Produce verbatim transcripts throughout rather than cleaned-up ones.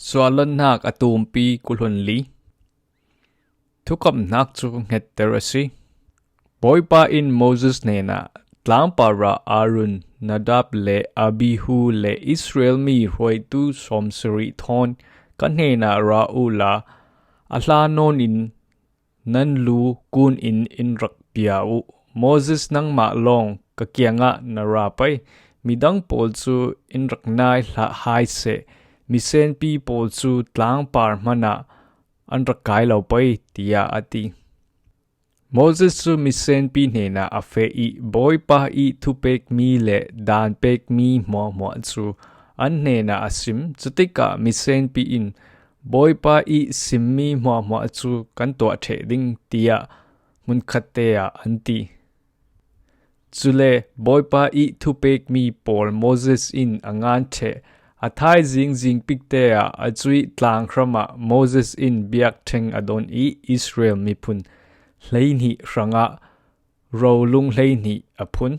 Suahlannak a tumpi kulhun li. Thukamnak cu ngetter a si. Bawipa in Moses hnenah, "Tlangpar ah Aaron, Nadab le Abihu le Israel mi hruaitu sawmsarih thawn ka hnenah ra uhla, a hla nawn in nan lu kun in in rak pia uh. Moses, nangmah lawng ka kiangah na ra pei. Midang pawl cu in rak nai hlah hai seh, misenpi pawl cu tlangpar hmanah an rak kai lo pei," tiah a ti. Moses cu misenpi hnenah a feh ih Bawipa ih thupekmi le daan pekmi hmuahhmuah cu an hnenah a sim. Cutikah misenpi in, "Bawipa ih simmi hmuahhmuah cu kan tuah ṭheh ding," tiah hmunkhatte ah an ti. Cule Bawipa ih thupekmi pawl Moses in a ngan ṭheh, a thaizing zingpikte ah a cuih tlang hramah Moses in biakṭheng a don ih Israel miphun hleihnih hrangah rolung hleihnih a phun.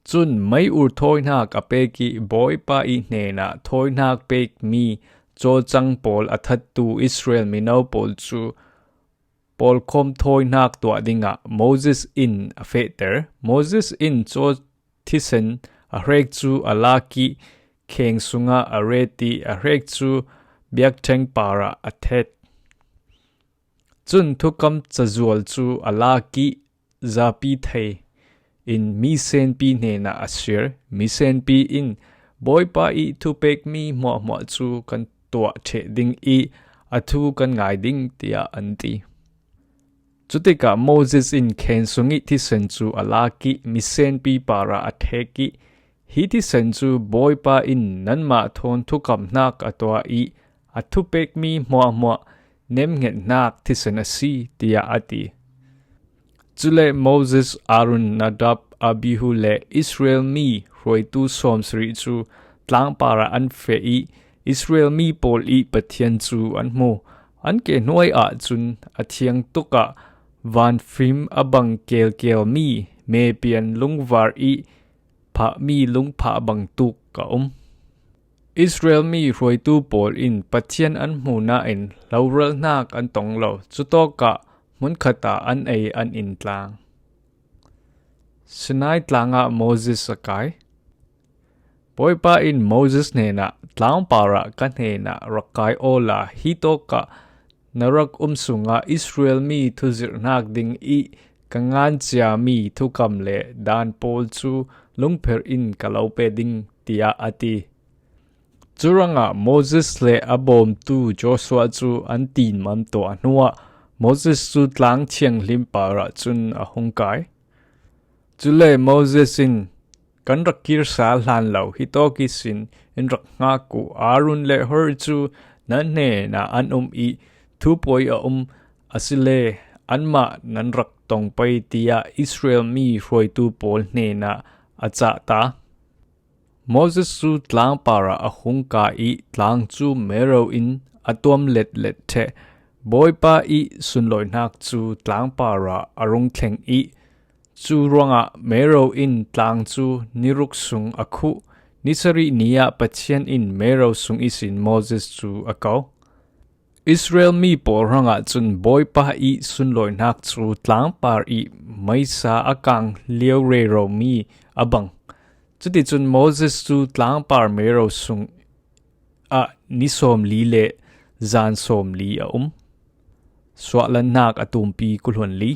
Cun mei-ur thawinak a pek ih Bawipa ih hnenah thawinak pekmi cawlcang pawl a thattu Israel mino pawl cu pawlkhawm thawinak tuah dingah Moses in a fehter. Moses in caw thisen a hrek cu a lak ih kheng sungah a ret ih a hrek cu biakṭheng parah a thet. Cun thukam cazual cu a lak ih zapi thei in misenpi hnenah a siar. Misenpi in, "Bawipa ih thupekmi hmuahhmuah cu kan tuah ṭheh ding ih a thu kan ngai ding," tiah an ti. Cutikah Moses in kheng sung ih thisen cu a lak ih misenpi parah a ṭhek ih, "Hi thisen cu Bawipa in nanmah thawn thukamnak a tuah ih a thupekmi hmuahhmuah nemngetnak thisen a si," tiah a ti. Cule Moses, Aaron, Nadab, Abihu le Israel mi hruaitu sawmsarih cu tlangpar ah an feh ih Israel mi pawl ih Pathian cu an hmu. An ke hnuai ah cun a thiang tukah vanfim a bang kelkelmi mepian lungvar ih phahmi lungphah bangtuk a um. Israel mi hruaitu pawl in Pathian an hmu nain hloralnak an tong lo. Cutawkah hmunkhat ah an ei an in tlang. Sinai tlang ah Moses a kai. Bawipa in Moses hnenah, "Tlangpar ah ka hnenah rak kai awla hitawkah na rak um sungah Israel mi thuzirhnak ding ih ka ngan ciami thukam le daan pawl cu lungpher in ka lo pe ding," tiah a ti. Curangah Moses le a bawmtu Joshua cu an tinmam tuah hnuah Moses cu tlang thianghlim parah cun a hung kai. Cule Moses in, "Kan rak kir sal hlan lo, hitawk ihsin in rak hngak uh. Aaron le Hur cu nan hnenah an um ih thu puai a um, asile anmah nan rak tong pei," tiah Israel mi hruaitu pawl hnenah a cah ta. Moses cu tlangpar ah a hung kai ih tlang cu mero in a tuam letlet ṭheh. Bawipa ih sunlawinak cu tlangpar ah a rung thleng ih, cu ruangah mero in tlang cu ni ruk sung a khuh. Ni sarih ni ah Pathian in mero sung ihsin Moses cu a ko. Israel mi pawl hrangah cun Bawipa ih sunlawinak cu tlangpar ih meisa a kang lio reromi a bang. Cuticun Moses cu tlangpar mero sung ah ni sawmli le zan sawmli a um. Suahlannak a tumpi kulhun li.